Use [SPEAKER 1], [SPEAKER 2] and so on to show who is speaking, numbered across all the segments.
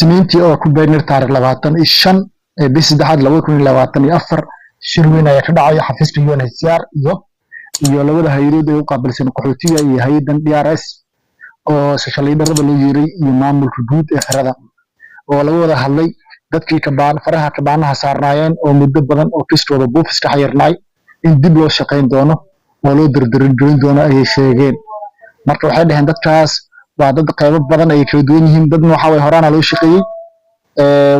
[SPEAKER 1] Isniintii oo ku beegneyd taariikh 25 ee bishii saddexaad 2024, shir weyn ayaa ka dhacaya xafiiska UNHCR iyo labada hay'adood ee u qaabilsan qaxootiga iyo hay'addan DRS oo section leaderada loo yeeray iyo maamulka guud ee xerada, oo laga wada hadlay dadkii kabaan faraha kabaanaha saarnaayeen oo muddo badan oo kiskooda buufiska xayirnaay in dib loo shaqayn doono oo loo dardarin gelin doono ayay sheegeen. Marka waxay dhaheen dadkaas waa dad qaybo badan ay kala duwan yihiin. Dadna waxa waye horaana loo shaqeeyey,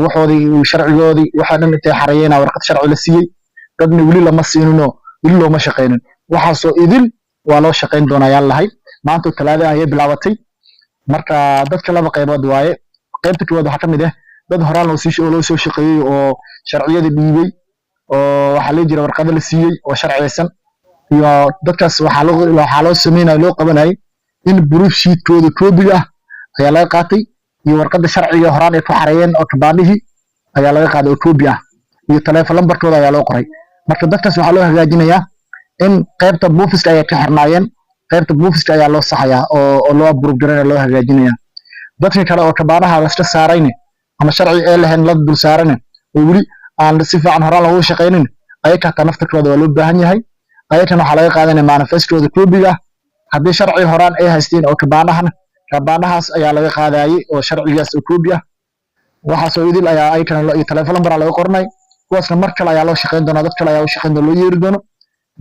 [SPEAKER 1] waxoodii, sharcigoodii, waxa dhan intay xareeyeen warqad sharci la siiyey. Dadna weli lama siininoo weli looma shaqaynin. Waxaasoo idin waa loo shaqayn doonaa yaan lahay. Maanta Talaada ayay bilaabatay. Marka dadka laba qaybood waaye. Qaybta koowaad waxaa ka mid ah dad horaan loo soo shaqeeyey oo sharciyada dhiibay, oo waxaa la jira warqado la siiyey oo sharciyeysan, iyo dadkaas waxaa loo sameynaya, loo qabanayay in proof sheetkooda koobiga ah ayaa laga qaatay, iyo warqada sharciga horaan ay ku xareeyeen oo kabaanihii ayaa laga qaaday oo koobi ah, iyo taleefon lambarkooda ayaa loo qoray. Marka dadkaas waxaa loo hagaajinayaa in qaybta buufiska ayay ka xirnaayeen, qaybta buufiska ayaa loo saxayaa oo loo approve garanaya, loo hagaajinaya. Dadka kale oo kabaanaha laska saarayne ama sharci ee lahayn la dul saarane oo weli aan si fiican horaan loogu shaqaynin, ayaka hataa naftarkooda waa loo baahan yahay. Ayakana waxaa laga qaadanaya manifestkooda koobiga ah. Haddii sharci horaan ay haysteen oo kabaanahana, kabaanahaas ayaa laga qaadayay oo sharcigaas oo koobi ah. Waxaasoo idil ayaa ayakana iyo telefoon lambar laga qoranay. Kuwaasna mar kale ayaa loo shaqayn doonaa, dad kale ayaa u shaqayn doona, loo yeeri doono.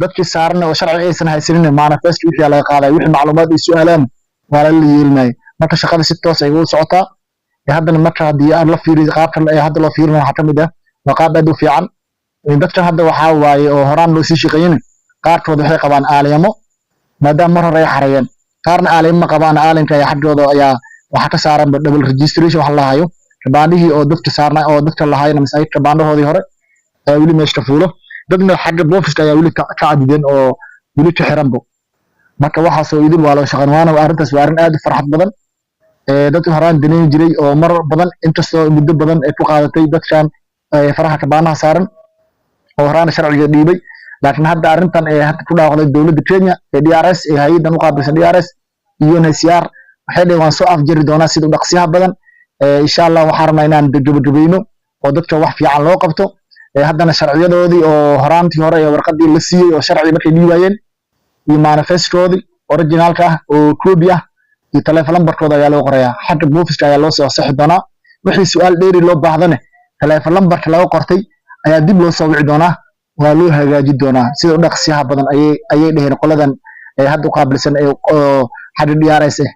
[SPEAKER 1] Dadkii saaran oo sharci aysan haysanin, manifest wixii laga qaaday, wixii macluumaad ay su'aalaan waa la yeelinaya. Marka shaqada si toos ay ugu socotaa. Haddana marka haddii aan la fiiriyo qaabka ee hadda loo fiirinayo, waxaa ka mid ah waa qaab aad u fiican. Dadkan hadda waxaa waaye oo horaan loo sii shaqeeyeen, qaarkood waxay qabaan aaliyamo maadaama mar hore ay xareeyeen. Qaarna aaliyamo ma qabaan. Aalinka ayaa xaggooda ayaa waxaa ka saaran double registration wax la hayo, kabaandhihii oo dadka saarnaa oo dadka lahaayeen mise ay kabaandhahoodii hore ayaa weli meesha ka fuulo. Dadna xagga boofiska ayaa weli ka cadideen oo weli ka xiranbo. Marka waxaasoo idin waa loo shaqeyn, waana arrintaas waa arrin aad u farxad badan. Dadka horaan daneyn jiray oo mar badan, inkastoo muddo badan ay ku qaadatay dadkan faraha kabaanaha saaran oo horaana sharciga dhiibay, laakiin hadda arrintan ee hadda ku dhawaaqday dowladda Kenya ee DRS ee hay'adan u qaabilsan DRS iyo UNHCR, waxay dhaheen waan soo afjari doonaa sida u dhaqsiyaha badan. Insha Allah waxaan rabnaa inaan gabagabayno oo dadka wax fiican loo qabto. Haddana sharciyadoodii oo horaantii hore ee warqadii la siiyey oo sharci markay dhiibayeen iyo manifestkoodii originalka ah oo koobi ah iyo telefoon lambarkooda ayaa loo qorayaa. Xagga buufiska ayaa loo soo saxi doonaa. Wixii su-aal dheeri loo baahdane, telefoon lambarka laga qortay ayaa dib loo soo wici doonaa, waa loo hagaajin doonaa sida u dhaqsiyaha badan, ayay dheheen qoladan ee hadda u qaabilsan ee oo xagga DRS ah.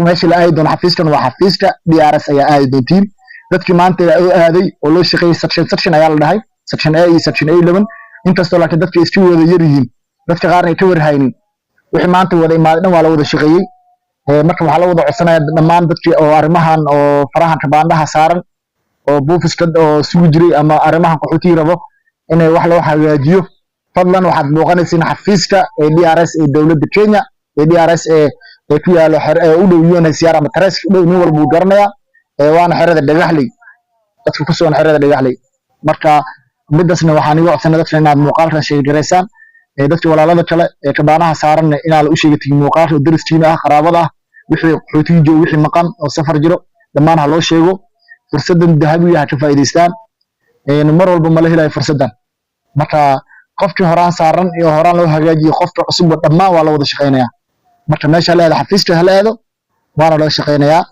[SPEAKER 1] Meesha la aadi doono xafiiskan waa xafiiska DRS ayaa aadi doontiin. Dadkii maanta oo aaday oo loo shaqeeyey, section section ayaa la dhahay, section A iyo section A11. Inkastoo laakiin dadka iska wada yar yihiin, dadka qaarna ay ka warhaynin, wixii maanta wada imaaday dhan waa la wada shaqeeyey. Marka waxaa la wada codsanaya dhammaan dadkii oo arrimahan oo farahan kabaandhaha saaran oo buufiska oo sugi jiray ama arrimahan qaxootiga rabo inay wax loo hagaajiyo, fadlan waxaad booqanaysiin xafiiska ee DRS ee dowladda Kenya ee DRS ee ku yaalo ee u dhow UNHCR ama Tareska u dhow. Nin walba wuu garanayaa, waana xerada Dhagaxley, dadka ku sugan xerada Dhagaxley. Marka midasna waxaan iga codsanay dadka inaad muuqaalkan sheegaraysaan, dadka walaalada kale ee kabaanaha saaranna inaa la u sheegatin muuqaalka oo dariskiina ah, qaraabada ah, wixii qaxootiga jooga, wixii maqan oo safar jiro, dhammaan ha loo sheego. Fursadan dahabiga ha ka faa'iidaystaan. Mar walba ma la helayo fursaddan. Marka qofkii horaan saaran iyo horaan loo hagaajiyo, qofka cusubba, dhammaan waa la wada shaqaynayaa. Marka meesha hala aado, xafiiska hala aado, waana loo shaqaynayaa.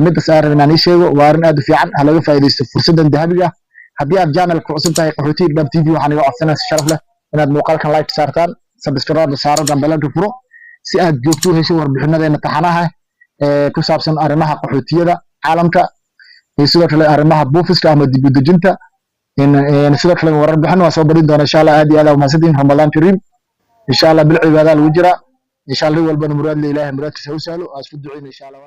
[SPEAKER 1] Midaas aan rabin inaan ii sheego waa arrin aad u fiican. Ha laga faa'iidaysto fursaddan dahabiga ah. Haddii aad channelka cusub tahay, Qaxootiga Dhab TV, waxaan iga codsanaya si sharaf leh inaad muuqaalkan like saartaan, subscribe saaro, gambalelka furo si aad joogto u hesho warbixinadeena taxanaha ee ku saabsan arrimaha qaxootiyada caalamka iyo sidoo kale arrimaha buufiska ama dib u dejinta. Sidoo kale warbixin waa soo badin doona, insha Allah. Aad iyo aad aa umahadsantihiin. Ramadaan kariim, insha Allah. Bil cibaada lagu jiraa, insha Allah. Nin walbana muraad le, Ilaahay muraadkiisa ha u sahlo. Aa isku duceyna, insha Allah.